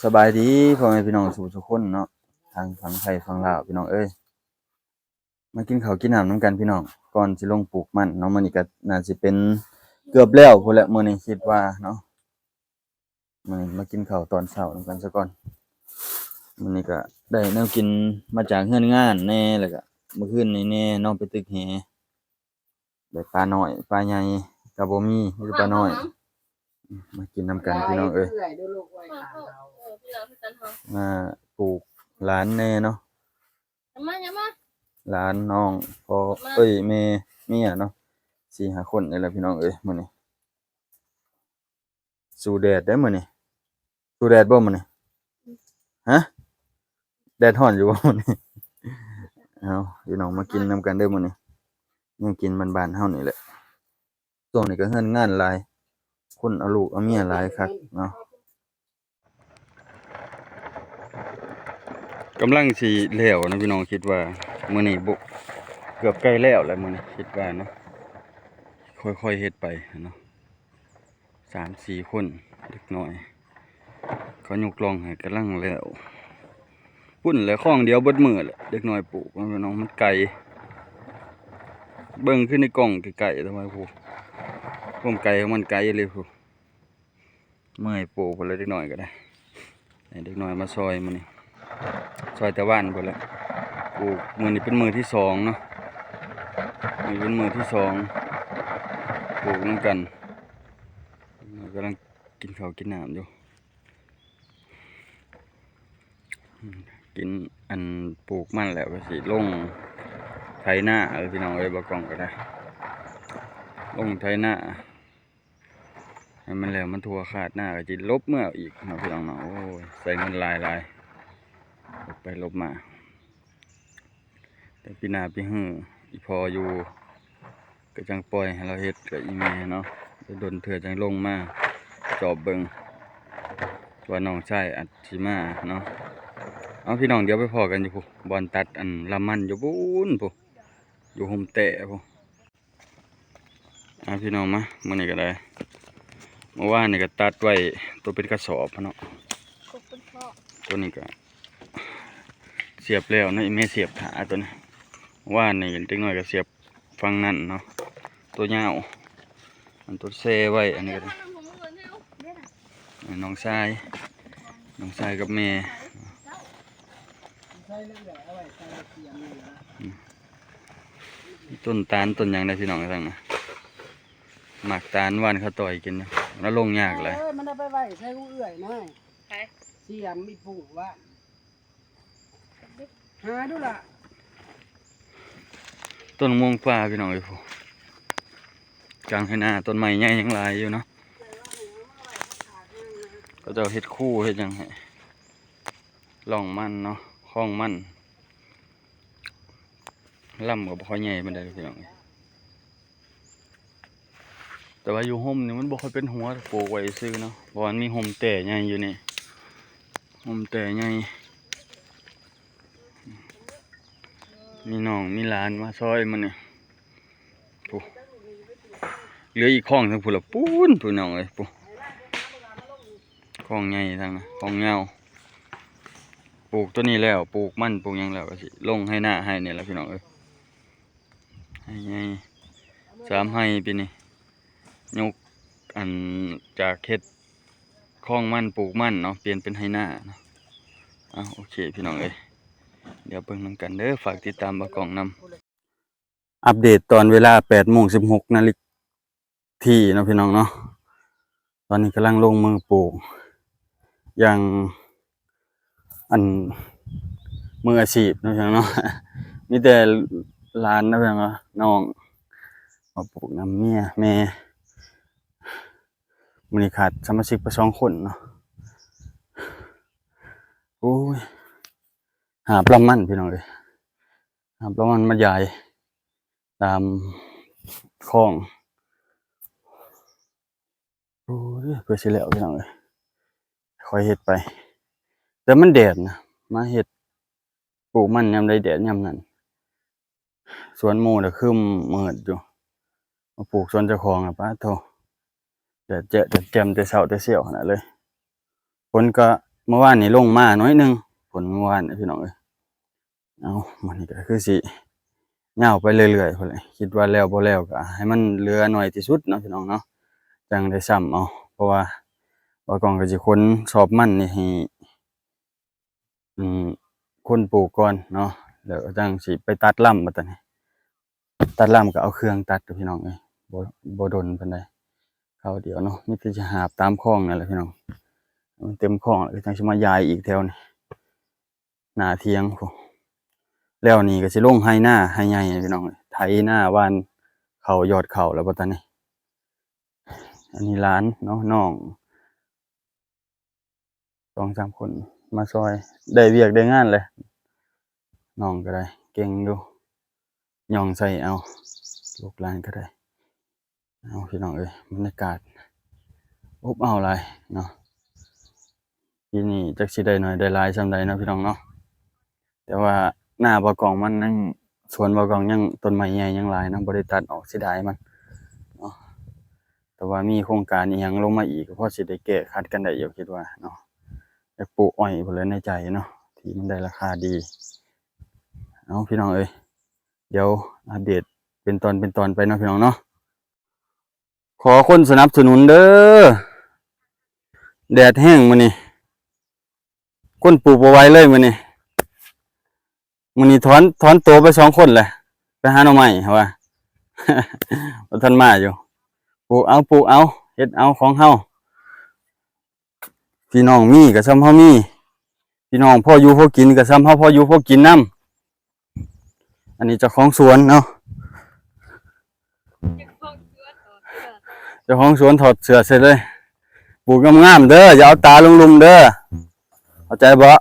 ສະບາຍດີພໍ່ແມ່ພີ່ນ້ອງສູ່ທຸກຄົນເນາະ ທັງຝັ່ງໄທຝັ່ງລາວ ພີ່ນ້ອງເອີຍ. ມາກິນເຂົ້າກິນນ້ຳນຳກັນພີ່ນ້ອງ ກ່ອນຊິລົງປູກມັນເນາະ. ມື້ນີ້ກໍໜ້າຊິເປັນເກືອບແລ້ວພຸ້ນແຫຼະ ມື້ນີ້ຄິດວ່າເນາະ. ມື້ນີ້ມາກິນເຂົ້າຕອນເຊົ້ານຳກັນສາກ່ອນ. ມື້ນີ້ກໍໄດ້ແນວກິນມາຈາກເຮືອນງານແດ່ ແລ້ວກໍມື້ຄືນນີ້ແດ່ ນ້ອງໄປຕຶກແຫ ໄດ້ປານ້ອຍ ປາໃຫຍ່ກໍບໍ່ມີ ມີແຕ່ປານ້ອຍ. ມາກິນນຳກັນພີ່ນ້ອງເອີຍ. ມາປູກຫຼານແດ່ເນາະ. ມາ ມາ ຫຼານ ນ້ອງ ພໍ່ ມາ ເອີຍ ແມ່ ເມຍເນາະ ສີ່ຫ້າຄົນນີ້ແຫຼະພີ່ນ້ອງເອີຍ. ມື້ນີ້ສູ້ແດດເດ້ມື້ນີ້ ສູ້ແດດບໍ່ມື້ນີ້? ຮະ ແດດຮ້ອນຢູ່ບໍ່ມື້ນີ້? ເອົາ ພີ່ນ້ອງມາກິນນຳກັນເດີມື້ນີ້ ແນວກິນບ້ານໆເຮົານີ້ແຫຼະ. ຊ່ວງນີ້ກໍເຮືອນງານຫຼາຍ ຄົນເອົາລູກເອົາເມຍຫຼາຍຄັກເນາະ. ກຳລັງຊິແລ້ວນະພີ່ນ້ອງ ຄິດວ່າມື້ນີ້ບໍ່ ເກືອບໃກ້ແລ້ວແຫຼະມື້ນີ້ ຄິດວ່າເນາະ. ຄ່ອຍໆເຮັດໄປເນາະ ສາມສີ່ຄົນ ເດັກນ້ອຍ ເຂົາຍົກລ່ອງໃຫ້ກຳລັງແລ້ວ. ພຸ້ນແຫຼະ ຄອງດຽວເບິດມື້ແຫຼະ ເດັກນ້ອຍປູກເນາະພີ່ນ້ອງ ມັນໄກ. ເບິ່ງຄືໃນກ້ອງໄກໆ ແຕ່ວ່າ ໂອ້ ຄວາມໄກຂອງມັນໄກອີ່ຫຼີພຸ້ນ. ເມື່ອຍປູກພຸ້ນແຫຼະ ເດັກນ້ອຍກໍໄດ້ ໃຫ້ເດັກນ້ອຍມາຊ່ອຍມື້ນີ້ ຊ່ອຍແຕ່ວານພຸ້ນແຫຼະ. ປູກມື້ນີ້ເປັນມື້ທີສອງເນາະ ມື້ນີ້ເປັນມື້ທີສອງ ປູກນຳກັນ. ກຳລັງກິນເຂົ້າກິນນ້ຳຢູ່ ກິນ ອັນ ປູກມັນແລ້ວກໍຊິລົງໄຖນາເອີຍ ພີ່ນ້ອງເອີຍ. ບໍ່ກ້ອງກໍໄດ້ລົງໄຖນາ ໃຫ້ມັນແລ້ວມັນທົ່ວຄາດນາກໍຊິຫຼົບເມືອອີກເນາະ ພີ່ນ້ອງເນາະ. ໂອ້ຍ ໃຊ້ເງິນຫຼາຍໆ ຫຼົບໄປຫຼົບມາ. ແຕ່ປີໜ້າປີຮື ອີ່ພໍ່ຢູ່ກໍຈັ່ງປ່ອຍໃຫ້ລາວເຮັດກັບອີ່ແມ່ເນາະ. ແຕ່ດົນເທື່ອຈັ່ງລົງມາຈອບເບິ່ງ ວ່ານ້ອງຊາຍອາດຊິມາເນາະ. ເອົາ ພີ່ນ້ອງ ດຽວໄປພໍ້ກັນຢູ່ພຸ້ນ ບ່ອນຕັດອັນລຳມັນຢູ່ພຸ້ນ ພຸ້ນ ຢູ່ຮົ່ມແຕ້ພຸ້ນ. ອ່າ ພີ່ນ້ອງມາ ມື້ນີ້ກໍໄດ້ ເມື່ອວານນີ້ກໍຕັດໄວ້ຕົວເປັນກະສອບເນາະ ຕົວນີ້ກໍສຽບແລ້ວເນາະ ອີ່ແມ່ສຽບຖ້າຕົວນີ້. ວານນີ້ເດັກນ້ອຍກໍສຽບຝັ່ງນັ້ນເນາະ ຕົວຍາວ ອັນຕົວແຊ່ໄວ້ ອັນນີ້ກໍໄດ້ ນ້ອງຊາຍ ນ້ອງຊາຍກັບແມ່. ອືມ ຕົ້ນຕານຕົ້ນຫຍັງໄດ໋ພີ່ນ້ອງ ທາງນັ້ນ ໝາກຕານ ວານເຂົາຕ່ອຍກິນຢູ່ ແລ້ວລົງຍາກຫຼາຍ. ເອີ ມັນເອົາໄປໄວ້ໃສ່ຂອງເອື້ອຍນາຍ ໃຜ? ສຽມອີ່ປູ້ວ່າ ຫາດູລະ ຕົ້ນມ່ວງປ່າພີ່ນ້ອງເອີຍ ກາງໄຮ່ນາ ຕົ້ນໄມ້ໃຫຍ່ຍັງຫຼາຍຢູ່ເນາະ. ເຂົາເຈົ້າເຮັດຄູເຮັດຫຍັງໃຫ້ ລ່ອງມັນເນາະ ຄອງມັນ ລຳກໍບໍ່ຄ່ອຍໃຫຍ່ປານໃດພີ່ນ້ອງເອີຍ. ແຕ່ວ່າຢູ່ຮົ່ມນີ້ມັນບໍ່ຄ່ອຍເປັນຫົວ ປູກໄວ້ຊື່ເນາະ ເພາະວ່າມັນມີຮົ່ມແຕ້ໃຫຍ່ຢູ່ນີ້ ຮົ່ມແຕ້ໃຫຍ່ ມີນ້ອງມີຫຼານມາຊ່ອຍມື້ນີ້. ຜູ້ ເຫຼືອອີກຄອງໜຶ່ງພຸ້ນລະ ປູ້ນ ພີ່ນ້ອງເອີຍ ຜູ້ ຄອງໃຫຍ່ທາງນັ້ນ ຄອງຍາວ. ປູກຕົວນີ້ແລ້ວ ປູກມັນປູກຫຍັງແລ້ວ ກໍຊິລົງໄຮ່ນາໄຮ່ນີ້ແຫຼະ ພີ່ນ້ອງເອີຍ. ໄຮ່ໃຫຍ່ ສາມໄຮ່ປີນີ້ ຍົກ ອັນ ຈາກເຮັດຄອງມັນ ປູກມັນເນາະ ປ່ຽນເປັນໄຮ່ນາເນາະ. ເອົາ ໂອເຄ ພີ່ນ້ອງເອີຍ ດຽວເບິ່ງນຳກັນເດີ ຝາກຕິດຕາມບ່າວກ້ອງນຳ. ອັບເດດຕອນເວລາແປດໂມງສິບຫົກນາທີເນາະ ພີ່ນ້ອງເນາະ. ຕອນນີ້ກຳລັງລົງມືປູກຢ່າງ ອັນ ມືອາຊີບເນາະ ພີ່ນ້ອງເນາະ. ມີແຕ່ຫຼານເນາະ ພີ່ນ້ອງເນາະ ນ້ອງມາປູກນຳເມຍແມ່. ມື້ນີ້ຂາດສະມາຊິກໄປສອງຄົນເນາະ. ໂອ້ຍ ຫາບລຳມັນ ພີ່ນ້ອງເອີຍ ຫາບລຳມັນມາຢາຍຕາມຄອງ. ໂອ້ຍ ເພື່ອຊິແລ້ວ ພີ່ນ້ອງເອີຍ ຄ່ອຍເຮັດໄປ ແຕ່ມັນແດດນະ ມາເຮັດປູກມັນຍາມໃດແດດຍາມນັ້ນ. ສວນໝູ່ນະຄຶ້ມມືດຢູ່ ມາປູກສວນເຈົ້າຂອງນະ ປາດໂທ້ ແດດແຈະແດດແຈ່ມແຕ່ເຊົ້າແຕ່ສ່ຽວຂະໜາດເລີຍ. ຝົນກໍເມື່ອວານນີ້ລົງມາໜ້ອຍໜຶ່ງ ຝົນເມື່ອວານນີ້ພີ່ນ້ອງເອີຍ. ເອົາ ມື້ນີ້ກໍຄືຊິຍາວໄປເລື້ອຍໆພຸ້ນແຫຼະ ຄິດວ່າແລ້ວບໍ່ແລ້ວກໍໃຫ້ມັນເຫຼືອໜ້ອຍທີ່ສຸດເນາະພີ່ນ້ອງເນາະ ຈັ່ງໄດ້ຊ້ຳເອົາ ເພາະວ່າບ່າວກ້ອງກໍຊິຂົນສອບມັນນີ້ໃຫ້ ອືມ ຄົນປູກກ່ອນເນາະ ແລ້ວກໍຈັ່ງຊິໄປຕັດລຳບັດນີ້. ຕັດລຳກໍເອົາເຄື່ອງຕັດ ພີ່ນ້ອງເອີຍ ບໍ່ ບໍ່ດົນປານໃດ ຄາວດຽວເນາະ ມີແຕ່ຊິຫາບຕາມຄອງນັ້ນແຫຼະພີ່ນ້ອງ ໃຫ້ມັນເຕັມຄອງແລ້ວກໍຈັ່ງຊິມາຢາຍອີກແຖວນີ້ ໜ້າຖຽງພຸ້ນ. ແລ້ວນີ້ກໍຊິລົງໄຮ່ນາ ໄຮ່ໃຫຍ່ພີ່ນ້ອງເອີຍ ໄຖນາຫວ່ານເຂົ້າ ຢອດເຂົ້າແລ້ວບັດນີ້. ອັນນີ້ຫຼານເນາະ ນ້ອງ ສອງສາມຄົນມາຊ່ອຍ ໄດ້ວຽກໄດ້ງານແຫຼະ ນ້ອງກໍໄດ້ເກັ່ງຢູ່ ຍ່ອງໃສ່ເອົາ ລູກຫຼານກໍໄດ້. ເອົາ ພີ່ນ້ອງເອີຍ ບັນຍາກາດອົບເອົາຫຼາຍເນາະ ປີນີ້ຈັກຊິໄດ້ໜ້ອຍໄດ້ຫຼາຍສ່ຳໃດເນາະ ພີ່ນ້ອງເນາະ. ແຕ່ວ່ານາບ່າວກ້ອງມັນຍັງ ສວນບ່າວກ້ອງຍັງ ຕົ້ນໄມ້ໃຫຍ່ຍັງຫຼາຍເນາະ ບໍ່ໄດ້ຕັດອອກ ເສຍດາຍມັນເນາະ. ແຕ່ວ່າມີໂຄງການອີ່ຫຍັງລົງມາອີກ ກໍພໍຊິໄດ້ແກ້ຂັດກັນໄດ້ຢູ່ ຄິດວ່າເນາະ. ຢາກປູກອ້ອຍພຸ້ນແຫຼະໃນໃຈເນາະ ທີ່ມັນໄດ້ລາຄາດີ. ເອົາ ພີ່ນ້ອງເອີຍ ດຽວອັບເດດເປັນຕອນເປັນຕອນໄປເນາະ ພີ່ນ້ອງເນາະ. ຂໍຄົນສະໜັບສະໜູນເດີ ແດດແຮງມື້ນີ້ ຄົນປູກບໍ່ໄຫວເລີຍມື້ນີ້. ມື້ນີ້ຖອນ ຖອນໂຕໄປສອງຄົນແຫຼະ ໄປຫາໜໍ່ໄມ້ ເຂົາວ່າ ບໍ່ທັນມາຢູ່. ປູກເອົາ ປູກເອົາ ເຮັດເອົາຂອງເຮົາ ພີ່ນ້ອງມີກໍສ່ຳເຮົາມີ ພີ່ນ້ອງພໍຢູ່ພໍກິນກໍສ່ຳເຮົາພໍຢູ່ພໍກິນນຳ. ອັນນີ້ເຈົ້າຂອງສວນເນາະ ເຈົ້າຂອງສວນຖອດເສື້ອໃສ່ເລີຍ. ປູກງາມໆເດີ ຢ່າເອົາຕາລຸ່ມໆເດີ ເຂົ້າໃຈບໍ່?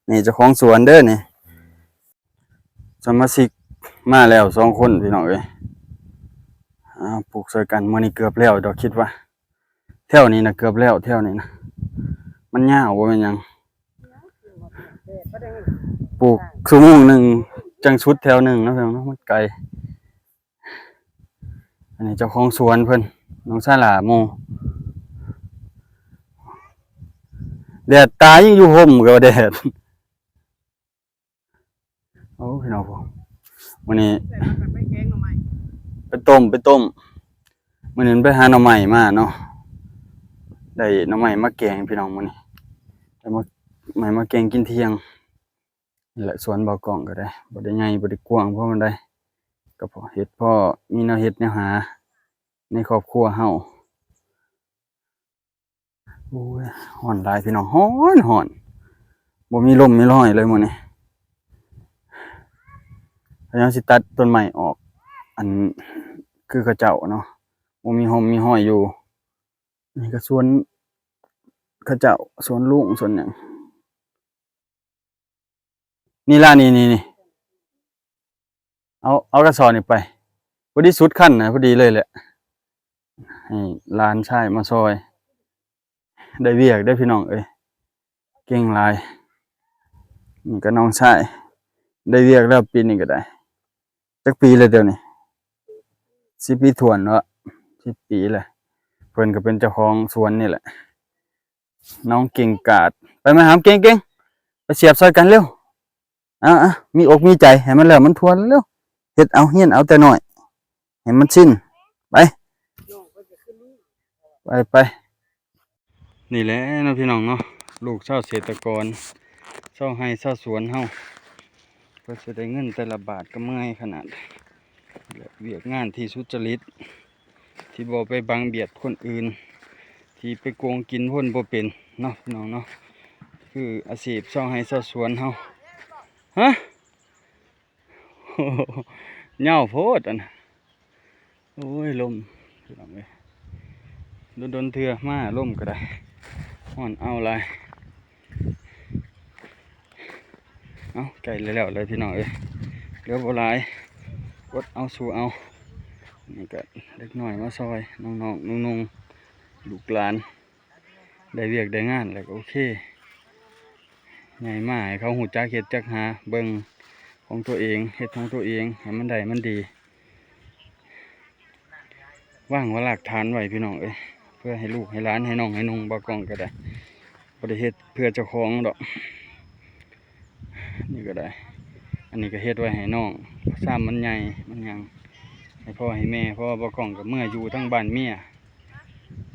ນີ້ເຈົ້າຂອງສວນເດີນີ້. ສະມາຊິກມາແລ້ວສອງຄົນ ພີ່ນ້ອງເອີຍ ອາ ປູກຊ່ອຍກັນ. ມື້ນີ້ເກືອບແລ້ວດອກ ຄິດວ່າ ແຖວນີ້ນະເກືອບແລ້ວ ແຖວນີ້ນະ ມັນຍາວ ບໍ່ແມ່ນຫຍັງ ປູກຊົ່ວໂມງໜຶ່ງຈັ່ງສຸດແຖວໜຶ່ງເນາະ ພີ່ນ້ອງເນາະ ມັນໄກ. ອັນນີ້ເຈົ້າຂອງສວນເພິ່ນ ນ້ອງສາຫຼາໂມ ແດດຕາຍ ຍັງຢູ່ຮົ່ມກໍວ່າແດດ. ໂອ້ ພີ່ນ້ອງ ມື້ນີ້ ໄປຕົ້ມ ໄປຕົ້ມ ມື້ນີ້ໄປຫາໜໍ່ໄມ້ມາເນາະ ໄດ້ໜໍ່ໄມ້ມາແກງ ພີ່ນ້ອງ ມື້ນີ້ ໄດ້ໜໍ່ໄມ້ມາແກງກິນທ່ຽງ. ນີ້ແຫຼະ ສວນບ່າວກ້ອງກໍໄດ້ ບໍ່ໄດ້ໃຫຍ່ ບໍ່ໄດ້ກວ້າງພໍປານໃດ ກໍພໍເຮັດ ພໍມີແນວເຮັດແນວຫາໃນຄອບຄົວເຮົາ. ໂອ້ຍ ຮ້ອນຫຼາຍພີ່ນ້ອງ ຮ້ອນ ຮ້ອນ ບໍ່ມີລົມມີລອຍເລີຍມື້ນີ້. ພະຍາຍາມຊິຕັດຕົ້ນໄມ້ອອກ ອັນ ຄືເຂົາເຈົ້າເນາະ ບໍ່ມີຮົ່ມມີຮອຍຢູ່. ນີ້ກໍສວນເຂົາເຈົ້າ ສວນລຸງ ສວນຫຍັງ. ນີ້ລະ ນີ້ ນີ້ ນີ້ ເອົາ ເອົາກະສອບນີ້ໄປ ພໍດີສຸດຄັນນະ ພໍດີເລີຍແຫຼະ ໃຫ້ຫຼານຊາຍມາຊ່ອຍ. ໄດ້ວຽກເດີພີ່ນ້ອງເອີຍ ເກັ່ງຫຼາຍ. ນີ້ກໍນ້ອງຊາຍ ໄດ້ວຽກແລ້ວປີນີ້ກໍໄດ້. ຈັກປີແລ້ວດຽວນີ້? ສິບປີຖ້ວນເນາະ ສິບປີແລ້ວ. ເພິ່ນກໍເປັນເຈົ້າຂອງສວນນີ້ແຫຼະ. ນ້ອງເກັ່ງກາດ ໄປ ມາຫາມເກັ່ງໆ ໄປສຽບຊ່ອຍກັນເລັວ. ເອົາໆ ມີອົກມີໃຈໃຫ້ມັນແລ້ວ ມັນທົ່ວເລັວ. ເຮັດເອົາ ຮຽນເອົາແຕ່ນ້ອຍ ໃຫ້ມັນຊິນ ໄປ ໄປໆ. ນີ້ແຫຼະເນາະ ພີ່ນ້ອງເນາະ ລູກຊາວເສດຖະກອນ ຊາວໄຮ່ຊາວສວນເຮົາ ກວ່າຊິໄດ້ເງິນແຕ່ລະບາດກໍເມື່ອຍຂະໜາດ. ແລະ ວຽກງານທີ່ສຸດຈະລິດ ທີ່ບໍ່ໄປບັງບຽດຄົນອື່ນ ທີ່ໄປໂກງກິນຄົນບໍ່ເປັນເນາະ ພີ່ນ້ອງເນາະ ຄືອາຊີບຊາວໄຮ່ຊາວສວນເຮົາ. ຮະ? ຍາວໂພດອັນ. ໂອ້ຍ ລົມ ພີ່ນ້ອງເອີຍ ດົນໆເທື່ອມາ ລົມກໍໄດ້ ຮ້ອນເອົາຫຼາຍ. ເອົ້າ ໃກ້ແລ້ວແຫຼະພີ່ນ້ອງເອີຍ ເຫຼືອບໍ່ຫຼາຍ ອົດເອົາສູ້ເອົາ. ນີ້ກໍເດັກນ້ອຍມາຊ່ອຍ ນ້ອງໆ ນຸ່ງໆ ລູກຫຼານ ໄດ້ວຽກໄດ້ງານແລ້ວກໍໂອເຄ. ໃຫຍ່ມາໃຫ້ເຂົາຮູ້ຈັກເຮັດຈັກຫາ ເບິ່ງຂອງຕົວເອງ ເຮັດຂອງຕົວເອງໃຫ້ມັນໄດ້ມັນດີ. ວາງວ່າລາກຖານໄວ້ພີ່ນ້ອງເອີຍ ເພື່ອໃຫ້ລູກໃຫ້ຫຼານ ໃຫ້ນ້ອງໃຫ້ນຸ່ງ ບ່າວກ້ອງກໍໄດ້ ບໍ່ໄດ້ເຮັດເພື່ອເຈົ້າຂອງດອກ. ນີ້ກໍໄດ້ ອັນນີ້ກໍເຮັດໄວ້ໃຫ້ນ້ອງ ຊາມມັນໃຫຍ່ມັນຫຍັງ ໃຫ້ພໍ່ໃຫ້ແມ່ ເພາະວ່າບ່າວກ້ອງກໍເມືອຢູ່ທາງບ້ານເມຍ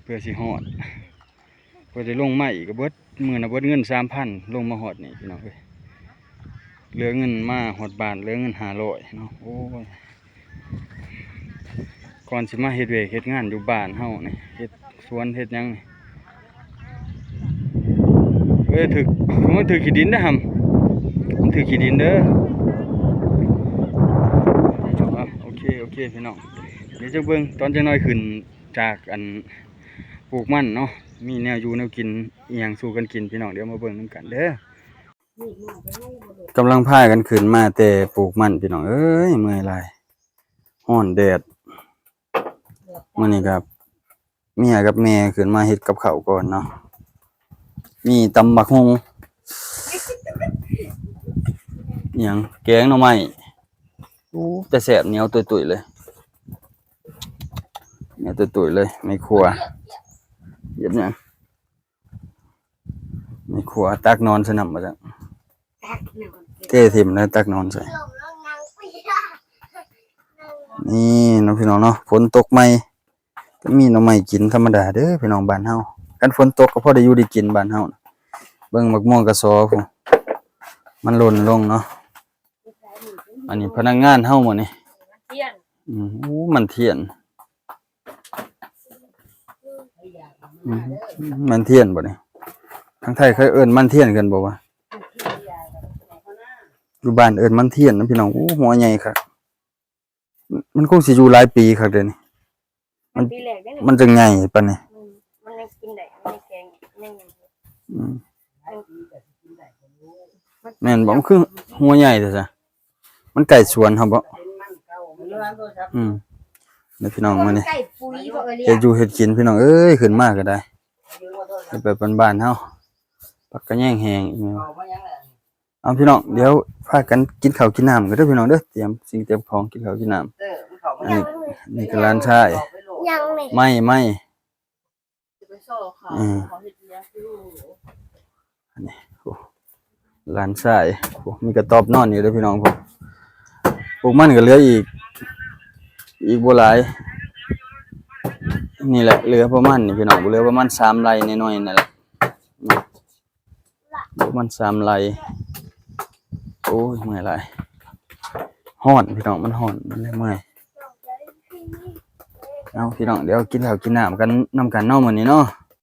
ເພື່ອຊິຮອດ ເພື່ອໄດ້ລົງມາອີກກໍເບິດ ມື້ນະເບິດເງິນສາມພັນ ລົງມາຮອດນີ້ພີ່ນ້ອງເອີຍ ເຫຼືອເງິນມາຮອດບ້ານ ເຫຼືອເງິນຫ້າຮ້ອຍເນາະ. ໂອ້ຍ ກ່ອນຊິມາເຮັດວຽກເຮັດງານຢູ່ບ້ານເຮົານີ້ ເຮັດສວນເຮັດຫຍັງນີ້ ເອີ ຖືກ ມັນຖືກຂີ້ດິນເດ້ຫຳ ມັນຖືກຂີ້ດິນເດີ. ໂອເຄ ໂອເຄ ພີ່ນ້ອງ ດຽວຈະເບິ່ງຕອນຈັກໜ້ອຍຂຶ້ນຈາກອັນ ປູກມັນເນາະ ມີແນວຢູ່ແນວກິນອີ່ຫຍັງສູ່ກັນກິນ ພີ່ນ້ອງ ດຽວມາເບິ່ງນຳກັນເດີ. ກຳລັງພາກັນຂຶ້ນມາແຕ່ປູກມັນ ພີ່ນ້ອງເອີຍ ເມື່ອຍຫຼາຍ ຮ້ອນແດດ. ມື້ນີ້ກໍເມຍກັບແມ່ຂຶ້ນມາເຮັດກັບເຂົ້າກ່ອນເນາະ ມີຕຳບັກຫຸ່ງ ອີ່ຫຍັງ ແກງໜໍ່ໄມ້ ໂອ້ ແຕ່ແຊບ ໜຽວຕຸ້ຍໆເລີຍ ໜຽວຕຸ້ຍໆເລີຍ. ແມ່ຄົວເຮັດຫຍັງ? ແມ່ຄົວຕັກນອນໃສ່ນ້ຳວ່າຊັ້ນ ເທຖິ້ມແລ້ວຕັກນອນໃສ່. ນີ້ເນາະ ພີ່ນ້ອງເນາະ ຝົນຕົກໃໝ່ ກໍມີໜໍ່ໄມ້ກິນທຳມະດາເດີພີ່ນ້ອງ ບ້ານເຮົາ ຄັນຝົນຕົກກໍພໍໄດ້ຢູ່ໄດ້ກິນບ້ານເຮົານະ. ເບິ່ງໝາກມ່ວງກະຊໍພຸ້ນ ມັນຫຼົ່ນລົງເນາະ. ອັນນີ້ພະນັກງານເຮົາໝົດນີ້ ອືມ ໂອ້ ມັນທຽນ ອືມ ມັນທຽນບໍ່ນີ້? ທາງໄທເຂົາເອີ້ນມັນທຽນກັນບໍ່ວະ? ຢູ່ບ້ານເອີ້ນມັນທຽນນະພີ່ນ້ອງ. ໂອ້ ຫົວໃຫຍ່ຄັກ ມັນຄົງຊິຢູ່ຫຼາຍປີຄັກເດ້ນີ້ ມັນ ມັນປີແລກເດ້ນີ້ ມັນຈັ່ງໃຫຍ່ປານນີ້. ອືມ ມັນຍັງກິນໄດ້ ມັນຍັງແຂງ ຍັງ ອືມ ແມ່ນບໍ່? ມັນຄືຫົວໃຫຍ່ແທ້ຊະ ມັນໃກ້ສວນເຮົາບໍ່? ອືມ ນີ້ພີ່ນ້ອງ ມື້ນີ້ ໃກ້ປຸ໋ຍ ເຮັດຢູ່ເຮັດກິນ ພີ່ນ້ອງເອີຍ ຂຶ້ນມາກໍໄດ້ ເຮັດແບບບ້ານໆເຮົາ ຜັກກະແຍງແຫ້ງອີກແມ່ນ. ເອົາ ພີ່ນ້ອງ ດຽວພາກັນກິນເຂົ້າກິນນ້ຳກັນເດີພີ່ນ້ອງເດີ ຕຽມສິ່ງຕຽມຂອງກິນເຂົ້າກິນນ້ຳ. ອັນນີ້ ນີ້ກໍຫຼານຊາຍ ຍັງນີ້ ໄມ້ ໄມ້ ອືມ ອັນນີ້ ໂອ້ ຫຼານຊາຍ ໂອ້ ມີກະຕອບນອນຢູ່ເດີພີ່ນ້ອງ. ປູກມັນກໍເຫຼືອອີກ ອີກບໍ່ຫຼາຍ ນີ້ແຫຼະ ເຫຼືອປະມານນີ້ພີ່ນ້ອງ ເຫຼືອປະມານສາມໄຮ່ໜ້ອຍໆນັ້ນແຫຼະ. ປະມານສາມໄຮ່. ໂອ້ຍ ເມື່ອຍຫຼາຍ ຮ້ອນພີ່ນ້ອງ ມັນຮ້ອນ ມັນເລີຍເມື່ອຍ. ເອົາ ພີ່ນ້ອງ ດຽວກິນເຂົ້າກິນນ້ຳກັນ ນຳກັນເນາະມື້ນີ້ເນາະ.